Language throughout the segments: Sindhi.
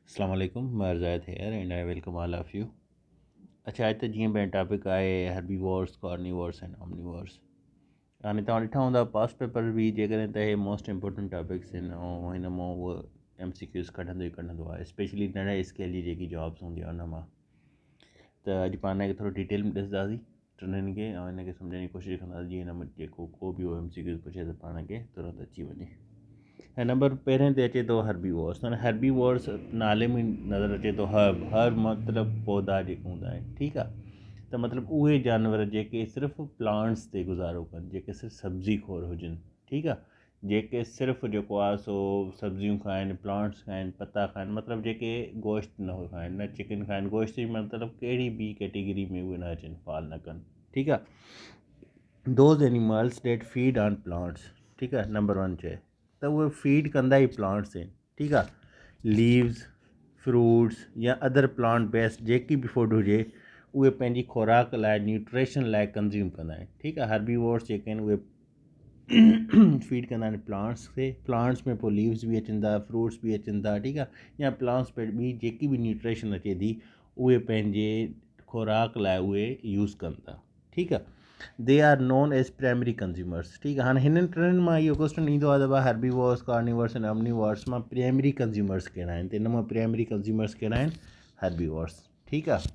اسلام عليڪم Mehr Zahid here and I welcome all of you. اڇا اڄ ته جيئن پنهنجو ٽاپڪ آهي هربي وارس، ڪارني وارس اينڊ آمني وارس. هاڻي توهان ڏٺا هوندا پاس پيپر به جيڪڏهن ته هي موسٽ امپورٽنٽ ٽاپڪس آهن ۽ هن مان اهو ايم سي ڪيوز ڪڍندو ئي ڪڍندو آهي، اسپيشلي ننڍي اسڪيل جي جيڪي جابس هوندي آهي ان مان. ته اڄ پاڻ هن کي ٿورو ڊيٽيل ۾ ڏسنداسين ٽنهن کي ۽ هن کي سمجهڻ جي ڪوشش ڪنداسين جيئن هن ۾ جيڪو ڪو به ايم سي ڪيوز پڇي ته پاڻ کي ترنت اچي وڃي. ۽ نمبر پهرين تي اچي ٿو هربي وارس. هاڻي هربي وارس نالي ۾ نظر اچي ٿو هرب، هرب مطلب پوڌا جيڪي هوندا آهن، ٺيڪ آهي. ته مطلب اهي جانور جيڪي صرف پلانٽس تي گذارو ڪن، جيڪي صرف سبزي خور هجن، ٺيڪ آهي، جيڪي صرف جيڪو آهي سو سبزيون کائن، پلانٽس کائن، پتا کائن، مطلب جيڪي گوشت نه کائن، نه چڪن کائن، گوشت جي مطلب ڪهڙي به ڪيٽيگري ۾ اهي نه اچن، فال نه ڪن، ٺيڪ آهي. Those animals that feed on plants, ٺيڪ آهي، نمبر ون چئي ته اهي فيڊ ڪندا ئي پلانٽس آهن، ٺيڪ آهي. ليوز، فروٽس يا ادر پلانٽ بيسڊ جيڪي به فوڊ هجي اهي پنهنجي خوراڪ لاء، نيوٽريشن لاء ڪنزيوم ڪندا آهن، ٺيڪ آهي. هربي وورس جيڪي آهن اهي فيڊ ڪندا آهن پلانٽس کي، پلانٽس ۾ پوء ليوز به اچن ٿا، فروٽس به اچن ٿا، ٺيڪ آهي، يا پلانٽس ۾ ٻي جيڪي به نيوٽريشن اچي ٿي اهي پنهنجي خوراڪ لاء اهي يوز ڪن ٿا، ٺيڪ آهي. They are known as primary consumers, ٺيڪ آهي. هاڻي هنن ٽنهن مان اهو ڪوشچن ايندو آهي ته ڀاء هربي وورس، ڪارني وورس ۽ امني وورس مان پرائمري ڪنزيومرس ڪهڙا آهن، ته ان مان پرائمري ڪنزيومرس ڪهڙا آهن؟ هربي وورس، ٺيڪ آهي.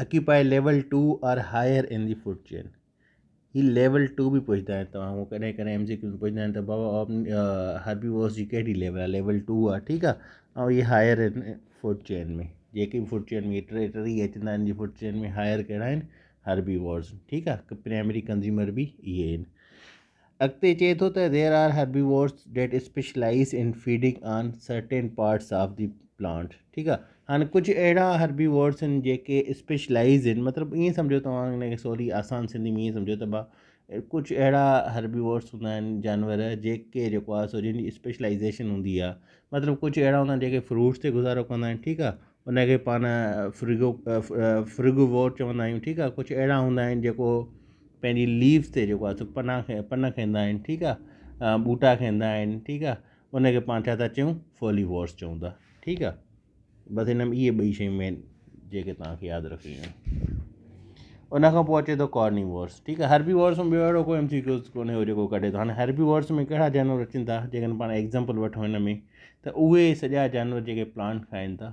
Occupy level 2 or higher in the food chain. He level 2 به پڇندا آهن توهان کان ڪڏهن ڪڏهن ايم سي ڪيو ۾ پڇندا آهن ته بابا هربي وورس جي ڪهڙي ليول آهي، ليول 2 آهي، ٺيڪ آهي. ۽ هي هائر آهن فوڊ چين ۾، جيڪي به فوڊ چين ۾ ٽي ٽي اچندا آهن جي فوڊ چين ۾ هائر ڪهڙا آهن؟ هربي وورس، ٺيڪ آهي. پرائمري ڪنزيومر به اهي آهن. اڳتي چئي ٿو ته there are herbivores that specialise in feeding on certain parts of the plant, ٺيڪ آهي. هاڻي ڪجهه اهڙا هربي وورس آهن جيڪي اسپيشلائز آهن، مطلب ائين سمجهو توهان هن کي سولي آسان سنڌي ۾ ائين سمجهو ته ڀا ڪجهه اهڙا هربي وورس هوندا آهن جانور جيڪي جيڪو آهي سو جن جي اسپيشلائزيشن هوندي آهي، مطلب ڪجهه اهڙا هوندا آهن جيڪي فروٽس تي گذارو ڪندا آهن، ٺيڪ آهي، ان کي پاڻ فرگو فرگوور چوندا آهيون، ٺيڪ آهي. ڪجهه اهڙا هوندا آهن جيڪو پنهنجي ليوز تي جيڪو آهي سو پنا پن کائيندا آهن، ٺيڪ آهي، ٻوٽا کائيندا آهن، ٺيڪ آهي، ان کي پاڻ ڇا ٿا چئون؟ فوليوورس چئون ٿا، ٺيڪ آهي. بس هن ۾ اهي ٻئي شيون مين جيڪي توهان کي ياد رکڻيون آهن. ان کان پوء اچي ٿو ڪارني وورس، ٺيڪ آهي. هربي وورس ۾ ٻيو اهڙو ڪو ايم سي ڪيوز ڪونهي جيڪو ڪڍي ٿو. هاڻي هربي وورس ۾ ڪهڙا جانور اچن ٿا؟ جيڪڏهن پاڻ ايگزامپل وٺون هن ۾ ته اهي سڄا جانور جيڪي پلانٽ کائن ٿا،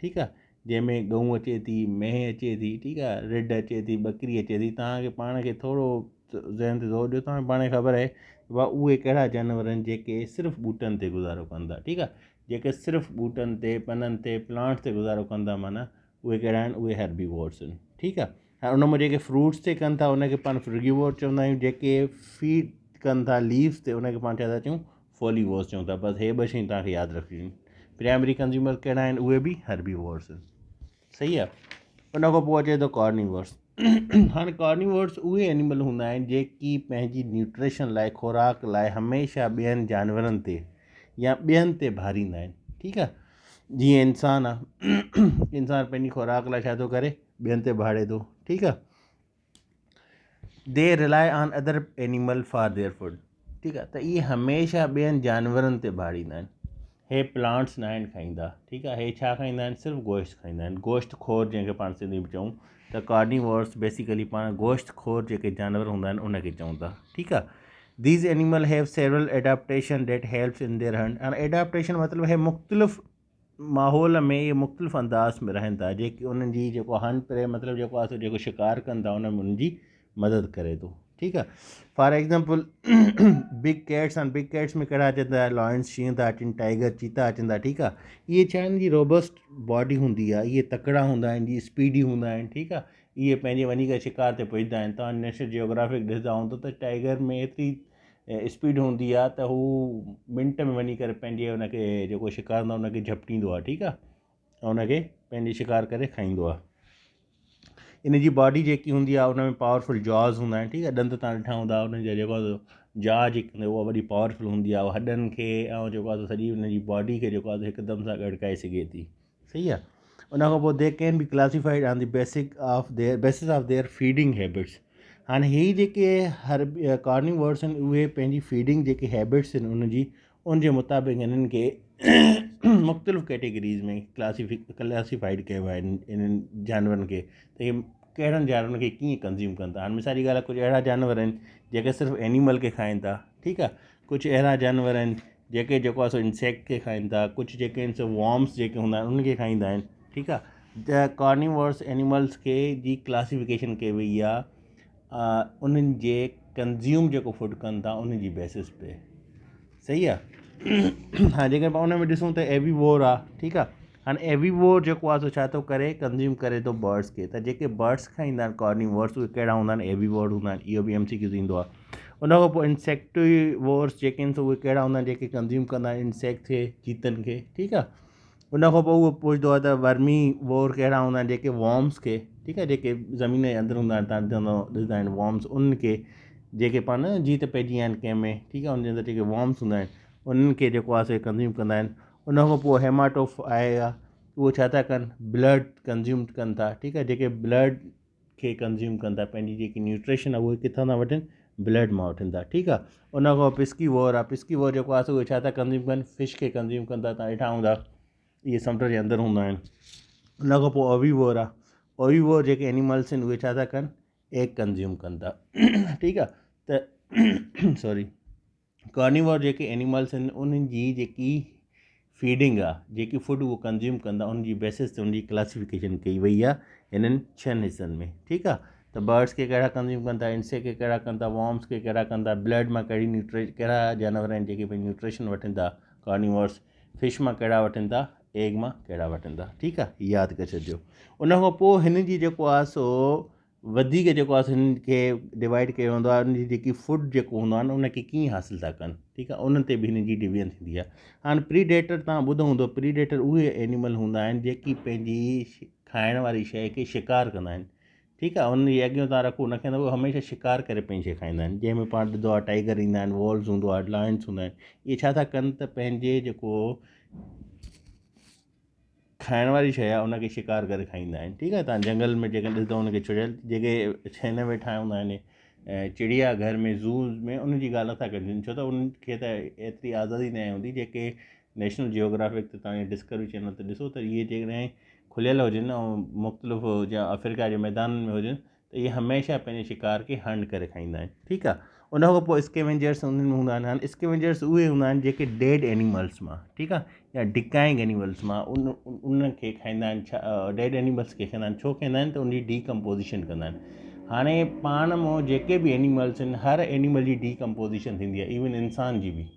ٺيڪ آهي، جنهن ۾ ڳئون اچي ٿي، مينهن اچي ٿي، ٺيڪ آهي، رڍ اچي ٿي، ٻڪري اچي ٿي. توهان کي پاڻ کي ٿورو ذهن تي زور ڏيو، توهان کي پاڻ کي خبر آهي ته ڀاء اهي ڪهڙا جانور آهن جيڪي صرف ٻوٽن تي گذارو ڪن ٿا، ٺيڪ آهي، جيڪي صرف ٻوٽن تي، پنن تي، پلانٽس تي گذارو ڪن ٿا، معنيٰ اهي ڪهڙا آهن؟ اهي هربي وورس آهن، ٺيڪ آهي. ۽ ان مان جيڪي فروٽس تي ڪن ٿا ان کي پاڻ فرگي وور چوندا آهيون، جيڪي فيڊ ڪن ٿا ليوز تي ان کي پاڻ ڇا ٿا چئون؟ فولي وورس چئون ٿا. بس هي ٻه شيون توهان کي ياد رکڻيون آهن. پرائمري ڪنزيومر ڪهڙا آهن؟ اهي به هربي وورس آهن، صحيح آهي. ان کان پوء اچي ٿو ڪارني وورس. هاڻي ڪارني وورس اهي اينيمل هوندا آهن جيڪي پنهنجي نيوٽريشن لاء، خوراڪ لاء هميشه ٻين جانورن تي يا ٻين تي ڀاريندا آهن، ٺيڪ آهي. جيئن انسان آهي، انسان پنهنجي خوراڪ لاء ڇا ٿو ڪري؟ ٻين تي ڀاڙي ٿو، ٺيڪ آهي. They rely on other animal for their food, ٺيڪ آهي. ته اهي هميشه ٻين جانورن تي ڀاڙيندا آهن، هي پلانٽس نه آهن کائيندا، ٺيڪ آهي. هي ڇا کائيندا آهن؟ صرف گوشت کائيندا آهن، گوشت خور جنهن کي پاڻ سنڌي ۾ چئون ته ڪارني وورس، بيسيڪلي پاڻ گوشت خور جيڪي جانور هوندا آهن ان کي چئون ٿا، ٺيڪ آهي. These animal have several adaptation that helps in their hunt. هاڻي ايڊاپٽيشن مطلب هي مختلف ماحول ۾ اهي مختلف انداز ۾ رهن ٿا، جيڪي انهن جي جيڪو هنٽ پري مطلب جيڪو آهي سو جيڪو شڪار ڪن ٿا ان ۾ انهن جي مدد ڪري ٿو، ٺيڪ آهي. فار ايگزامپل بگ ڪيٽس آهن، بگ ڪيٽس ۾ ڪهڙا اچن ٿا؟ لائنس شينهن ٿا اچن، ٽائيگر چيتا اچن ٿا، ٺيڪ آهي. اهي ڇا آهن جي روبسٽ باڊي هوندي آهي، اهي تڪڙا هوندا آهن، جي اسپيڊي هوندا آهن، ٺيڪ آهي. اهي پنهنجي وڃي ڪري شڪار تي پهچندا آهن. توهان نيشنل جيوگرافڪ ڏسندا هوندو ته ٽائيگر ۾ ايتري اسپيڊ هوندي آهي ته هو منٽ ۾ وڃي ڪري پنهنجي ان کي جيڪو شڪار هوندو آهي ان کي جهپٽيندو آهي، ٺيڪ آهي، ۽ ان کي پنهنجي شڪار ڪري کائيندو آهي. ان جي باڊي جيڪي هوندي آهي ان ۾ پاورفل جاز هوندا آهن، ٺيڪ آهي، ڏند تان ڏٺا هوندا ان جا جيڪو جا جيڪي هوندي اها وڏي پاورفل هوندي آهي، هڏن کي ۽ جيڪو آهي سڄي ان جي باڊي کي جيڪو آهي هڪدم سان ڳڙڪائي سگهي ٿي، صحيح آهي. ان کان پوء they can be classified on the basic of their basis of their feeding habits. هاڻي هي جيڪي هر ڪارني ورس آهن اهي پنهنجي فيڊنگ جيڪي هيبٽس آهن ان جي ان جي مطابق هنن کي مختلف ڪيٽيگريز ۾ ڪلاسيفائيڊ ڪيو آهي انهن جانورن کي ته اهي ڪهڙن جانورن کي ڪيئن ڪنزيوم ڪن ٿا. هاڻي مثال جي ڳالهه آهي ڪجهه اهڙا جانور آهن جيڪي صرف اينيمل کي کائن ٿا، ٺيڪ آهي، ڪجهه اهڙا جانور آهن جيڪي جيڪو آهي سو انسيڪٽ کي کائن ٿا، ڪجهه جيڪي آهن سو وارمس جيڪي هوندا آهن انهن کي کائيندا آهن، ٺيڪ آهي. ته ڪارنيورس اينيملس کي جي ڪلاسيفڪيشن ڪئي وئي آهي انهن جي ڪنزيوم جيڪو فوڊ ڪن ٿا ان جي بيسس تي، صحيح آ. هاڻي جيڪڏهن پاڻ ان ۾ ڏسون ته ايوي وور آ، ٺيڪ آ. هاڻي ايوي وور جيڪو آ سو ڇا ٿو ڪري، ڪنزيوم ڪري ٿو برڊس کي. ته جيڪي برڊس کائيندا آهن ڪارنيورس اهي ڪهڙا هوندا آهن، ايوي وور هوندا آهن. اهو به ايم سي ڪيوز ايندو آ. ان کان پوء انسيڪٽي وورس جيڪي آهن سو اهي ڪهڙا هوندا آهن، جيڪي ڪنزيوم ڪندا آهن انسيڪٽ کي، جيتن کي، ٺيڪ آ. ان کان پوء اهو پڇندو آهي ته ورمي وور ڪهڙا هوندا آهن، جيڪي وارمس کي، ٺيڪ آهي، جيڪي زمين جي اندر هوندا آهن، تان ڏسندا آهن وارمس، انهن کي جيڪي پاڻ جيت پئجي ويا آهن ڪنهن ۾، ٺيڪ آهي، ان جي اندر جيڪي وارمس هوندا آهن انهن کي جيڪو آهي سو ڪنزيوم ڪندا آهن. ان کان پوء هيماٽوف آهي اهو ڇا ٿا ڪن، بلڊ ڪنزيوم ڪن ٿا، ٺيڪ آهي، جيڪي بلڊ کي ڪنزيوم ڪن ٿا، پنهنجي جيڪي نيوٽريشن آهي اهي ڪٿان ٿا وٺن، بلڊ مان وٺن ٿا، ٺيڪ آهي. ان کان پوء پسڪي وور آهي، پسڪي وور جيڪو آهي سو اهي ڇا ٿا ڪنزيوم ڪن، فش کي ڪنزيوم ڪن ٿا، تان ڏٺا هوندا اهي سمنڊ جي اندر هوندا آهن. ان کان پوء اوي وور آهي، اوي وور جيڪي اينيملس آهن اهي ڇا ٿا ڪن، ايگ ڪنزيوم ڪن ٿا، ٺيڪ آهي. ته سوري ڪارنيوور جيڪي اينيملس آهن انهن جي جيڪي فيڊنگ آهي، جيڪي فوڊ اهو ڪنزيوم ڪندا ان جي بيسس تي ان جي ڪلاسيفڪيشن ڪئي وئي آهي هنن ڇهن حصن ۾، ٺيڪ آهي. ته برڊس کي ڪهڙا ڪنزيوم ڪن ٿا، انسيڪٽ کي ڪهڙا ڪن ٿا، وارمس کي ڪهڙا ڪن ٿا، بلڊ مان ڪهڙي نيوٽري ڪهڙا جانور آهن جيڪي پنهنجي نيوٽريشن وٺن ٿا ڪارنيورس، فش مان ڪهڙا وٺن ٿا، ايگ مان ڪهڙا وٺن ٿا، ٺيڪ آهي، ياد ڪري ڇڏجو. ان کان پوء هن جي جيڪو آهي سو وڌيڪ جيڪو آهي هنن کي ڊوائيڊ ڪيو ويندو آهي ان جي جيڪي فوڊ جيڪو هوندو آهي نه ان کي ڪيئن حاصل ٿا ڪن، ٺيڪ آهي، انهن تي به هنن جي ڊويزن ٿيندي آهي. هاڻي پريڊيٽر تان ٻڌو هوندو، پريڊيٽر اهي اينيمل هوندا آهن جيڪي پنهنجي کائڻ واري شيء کي شڪار ڪندا آهن، ٺيڪ آهي، انهن جي اڳيون تان رکو ان کي اهي هميشه شڪار ڪري پنهنجي شيء کائيندا آهن، جنهن ۾ پاڻ ڏٺو آهي ٽائيگر ايندا آهن، وولز هوندو آهي، لائنس هوندا آهن، اهي ڇا ٿا ڪن ته پنهنجي جيڪو کائڻ واري شيء آهي ان کي شڪار ڪري کائيندا آهن، ٺيڪ آهي. تان جنگل ۾ جيڪڏهن ڏسندو ان کي ڇڙيل جيڪي هن ويٺا هوندا آهن چڙيا گهر ۾ زوز ۾ ان جي ڳالهه نٿا ڪجن، ڇو ته انهن کي ته ايتري آزادي نه هوندي. جيڪي نيشنل جيوگرافڪ تي تان ڊسڪوري چينل تي ڏسو ته اهي جيڪڏهن کليل هجن ۽ مختلف جا آفريڪا جي ميدانن ۾ هجن ته اهي هميشه پنهنجي شڪار کي هنٽ ڪري کائيندا آهن، ٺيڪ آهي. ان کان پوء اسڪيونجرس انهن ۾ هوندا آهن. هاڻي اسڪيونجرس اهي هوندا آهن جيڪي ڊيڊ اينيملس مان، ٺيڪ آهي، يا ڊڪائنگ اينيملس مان انهن کي کائيندا آهن. ڇا ڊيڊ اينيملس کي کائيندا آهن؟ ڇو کائيندا آهن؟ ته ان جي ڊيڪمپوزيشن ڪندا آهن. هاڻي پاڻ مان جيڪي به اينيملس آهن هر اينيمل جي ڊيڪمپوزيشن ٿيندي آهي، ايون انسان جي به.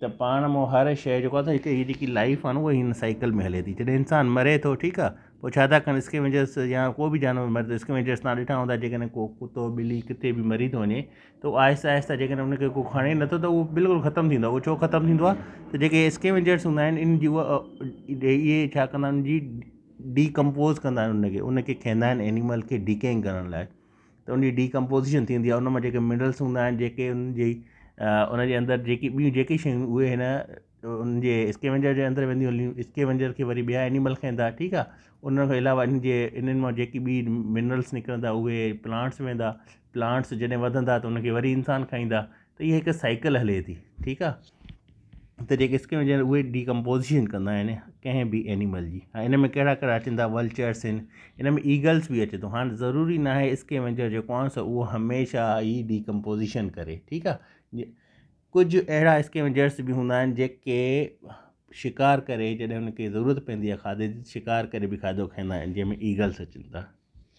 ته پاڻ مون هر شيء جيڪو آهي هڪ هي جيڪي لائف آهي نه اها هن سائيڪل ۾ هلي ٿي. جڏهن انسان مري ٿو، ٺيڪ آهي، پوء ڇا ٿا ڪن اسڪيونجرس يا ڪو به جانور مري ٿو، اسڪيونجرس تان ڏٺا هوندا جيڪڏهن ڪو ڪتو ٻلي ڪٿي به مري ٿو وڃي ته اهو آهستي آهستي جيڪڏهن ان کي ڪو کڻي نٿو ته اهو بلڪل ختم ٿيندو آهي. اهو ڇو ختم ٿيندو آهي ته جيڪي اسڪيونجرس هوندا آهن ان جي اها اهي ڇا ڪندا آهن ان جي ڊيڪمپوز ڪندا آهن، ان کي کائيندا آهن اينيمل کي ڊيڪينگ ڪرڻ لاء. ته ان جي ڊيڪمپوزيشن ٿيندي آهي، ان مان جيڪي منرلس هوندا آهن جيڪي ان جي ان جي اندر جيڪي ٻيون جيڪي شيون اهي هن ان جي اسڪيونجر جي اندر وينديون هليون، اسڪيونجر کي وري ٻيا اينيمل کائيندا، ٺيڪ آهي. ان کان علاوه ان جي انهن مان جيڪي ٻي منرلس نڪرندا اهي پلانٽس ويندا، پلانٽس جڏهن وڌندا ته ان کي وري انسان کائيندا، ته اها هڪ سائيڪل هلي ٿي، ٺيڪ آهي. ته جيڪي اسڪيونجر آهن اهي ڊيڪمپوزيشن ڪندا آهن ڪنهن به اينيمل جي. هاڻي ان ۾ ڪهڙا ڪهڙا اچن ٿا، ولچرس آهن، ان ۾ ايگلس به اچي ٿو. هاڻي ضروري نه آهي اسڪيونجر جيڪو آهي سو اهو هميشه ئي ڊيڪمپوزيشن ڪري، ٺيڪ آهي. ڪجهه اهڙا اسڪيونجرس به هوندا آهن جيڪي شڪار ڪري جڏهن ان کي ضرورت پوندي آهي کاڌي جي، شڪار ڪري به کاڌو کائيندا آهن، جنهن ۾ ايگلس اچن ٿا،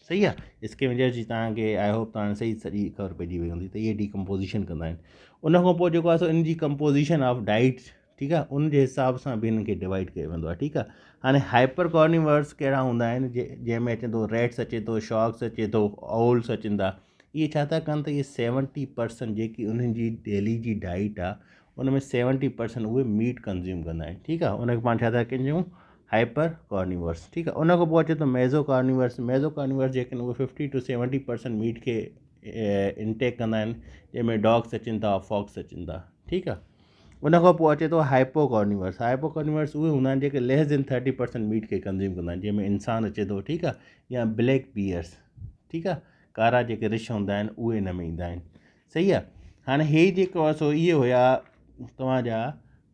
صحيح آ. اسڪيونجر جي توهان کي I hope توهان صحيح سڄي خبر پئجي وئي هوندي ته اهي ڊيڪمپوزيشن ڪندا آهن. ان کان پوء جيڪو آهي سو ان جي ڪمپوزيشن آف ڊائٽ، ٺيڪ آ، ان جي حساب سان به انهن کي ڊوائيڊ ڪيو ويندو آ، ٺيڪ آ. هاڻي هائپر ڪارنيورس ڪهڙا هوندا آهن، جنهن ۾ اچي ٿو ريٽس اچي ٿو، شارڪس اچي ٿو، آولس اچن ٿا. اهي ڇا ٿا ڪن ته اهي 70% جيڪي انهن جي ڊيلي جي ڊائٽ آ ان ۾ 70% اهي ميٽ ڪنزيوم ڪندا آهن، ٺيڪ آ. ان کي پاڻ ڇا ٿا ڪجون هائپر ڪارنيورس، ٺيڪ آ. ان کان پوء اچي ٿو ميزو ڪارنيورس. ميزو ڪارنيورس جيڪي آهن اهي 50 ٽو 70% ميٽ کي انٽيڪ ڪندا آهن، جنهن ۾ ڊاگس اچن ٿا، فاڪس اچن ٿا، ٺيڪ آ. ان کان پوء اچي ٿو هائپو ڪارنيورس. هائپو ڪارنيورس اهي هوندا آهن جيڪي ليس دين 30% ميٽ کي ڪنزيوم ڪندا آهن، جنهن ۾ انسان اچي ٿو، ٺيڪ آ، يا بليڪ بيئرس، ٺيڪ آ، ڪارا جيڪي رڇ هوندا آهن اهي ان ۾ ايندا آهن، صحيح آ. هاڻي هي جيڪو آ سو اهي هيا توهان جا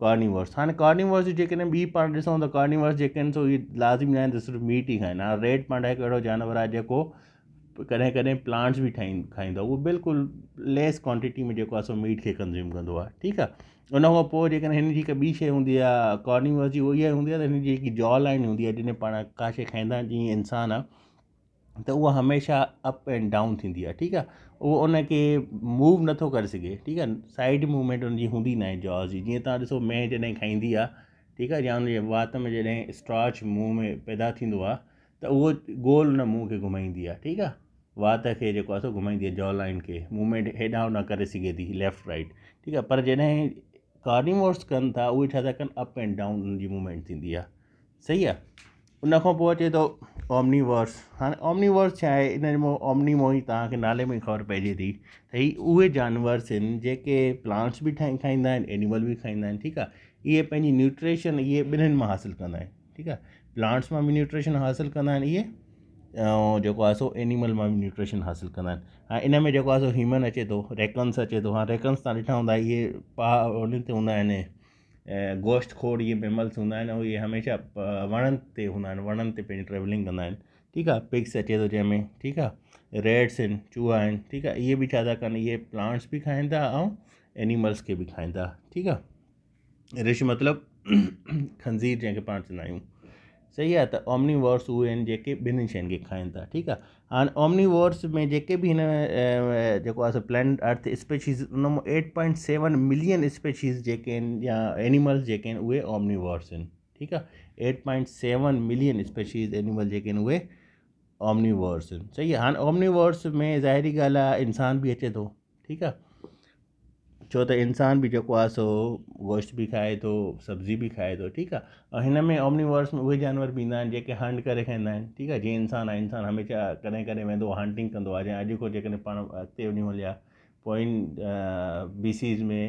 ڪارنيورس، هاڻي ڪارنيورس جي جيڪڏهن ٻي پاڻ ڏسون ته ڪارنيورس جيڪي آهن سو اهي لازمي ناهي ته صرف ميٽ ئي کائين. هاڻي ريڊ پانڊا هڪ اهڙو جانور آهي جيڪو ڪڏهن ڪڏهن پلانٽس به ٺاهين کائيندو آهي، اهو بلڪل ليس ڪوانٽٽي ۾ جيڪو آهي سو ميٽ کي ڪنزيوم ڪندو آهي، ٺيڪ آهي. ان کان پوء جيڪڏهن هن جي هڪ ٻي شيء هوندي آهي ڪارنيورس جي، اها اها هوندي آهي ته هن جي جيڪي جا لائن هوندي آهي، جڏهن پاڻ ڪا شيء کائيندا آهيون جيئن انسان آهي ته اها هميشه اپ اينڊ ڊائون ٿيندي آهي، ٺيڪ آهي. اهو ان کي موو نٿو ڪري سگهي، ٺيڪ آهي. سائيڊ موومينٽ ان جي هوندي ناهي جاز جي. جيئن تان ڏسو مينهن جڏهن کائيندي آهي، ٺيڪ آهي، يا ان جي وات ۾ جڏهن اسٽارچ منهن ۾ پيدا ٿيندو آهي ته اهو گول ان منهن کي گهمائيندي آهي، ٺيڪ آهي، وات کي جيڪو آهي سو گهمائيندي آهي، جا لائن کي موومينٽ هيڏانهن هوڏانهن ڪري سگهي ٿي، ليفٽ رائٽ، ٺيڪ آهي. پر جڏهن ڪارنيورس ڪن ٿا اهي ڇا ٿا ڪن، اپ اينڊ ڊائون ان جي موومينٽ ٿيندي آهي، صحيح آهي. ان کان پوء اچي ٿو اومني ورس. هاڻي اومني ورس ڇا آهي؟ ان مان اومني مان ئي توهان کي نالي ۾ ئي خبر پئجي ٿي ته هي اهي جانورس آهن جيڪي پلانٽس به ٺاهي کائيندا آهن، اينيمل به کائيندا آهن، ٺيڪ آهي. اهي پنهنجي نيوٽريشن اهي ٻنهن مان حاصل ڪندا آهن، ٺيڪ آهي. پلانٽس مان به نيوٽريشن حاصل ڪندا آهن اهي، ۽ جيڪو آهي سو اينيمل مان به نيوٽريشن حاصل ڪندا آهن. هاڻي ان ۾ جيڪو آهي سو هيومن اچي ٿو، ريڪنس اچي ٿو. هاڻي ريڪنس توهان ڏٺا هوندا اهي پها انهن تي هوندا آهن، گوشت خور اهي ميملس هوندا آهن ۽ اهي هميشه وڻن تي هوندا آهن، وڻن تي پنهنجي ٽريولنگ ڪندا آهن، ٺيڪ آهي. پگس اچي ٿو جنهن ۾، ٺيڪ آهي، ريٽس آهن، چوها آهن، ٺيڪ آهي. اهي به ڇا ٿا ڪن، اهي پلانٽس به کائن ٿا ۽ اينيملس کي به کائن ٿا، ٺيڪ آهي. رش مطلب خنزير جنهن کي پاڻ چوندا آهيون، صحيح آهي. ته اومني وورس اهي آهن جيڪي ٻنهي شين کي کائن ٿا، ٺيڪ آهي. هاڻي اومني وورس ۾ جيڪي به هن جيڪو آهي سو پلانيٽ ارٿ اسپيشيز، ان مان eight point seven million species جيڪي آهن يا اينيملز جيڪي آهن اهي اومني وورس آهن، ٺيڪ آهي. Eight point seven million species animal جيڪي آهن اهي اومني وورس آهن، صحيح آهي. هاڻي اومني وورس ۾ ظاهري ڳالهه آهي انسان به اچي ٿو، ٺيڪ آهي، ڇو ته انسان به جيڪو آهي سو گوشت به کائي ٿو، سبزي به کائي ٿو، ٺيڪ آهي. ۽ هن ۾ اومني وورس ۾ اهي جانور به ايندا آهن جيڪي هنٽ ڪري کائيندا آهن، ٺيڪ آهي. جيئن انسان آهي، انسان هميشه ڪڏهن ڪڏهن ويندو آهي هنٽنگ ڪندو آهي، جيئن اڄ کان جيڪڏهن پاڻ اڳتي وڃون هليا پوئين بي سيز ۾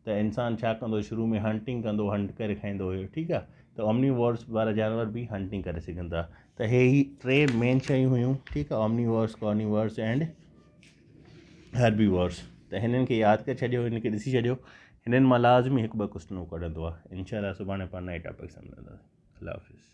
ته انسان ڇا ڪندو هو، شروع ۾ هنٽنگ ڪندو هو، هنٽ ڪري کائيندو هيو، ٺيڪ آهي. ته اومني وورس وارا جانور به هنٽنگ ڪري سگهن ٿا. ته هي هي ٽي مين شيون هيون، ٺيڪ آهي، omnivores, carnivores and herbivores. ته هنن کي ياد ڪري ڇڏيو، هنن کي ڏسي ڇڏيو، هنن مان لازمي هڪ ٻه ڪوسچنون ڪڍندو آهي. انشاء الله سڀاڻي پاڻ نئين ٽاپڪ سان ملنداسين. الله حافظ.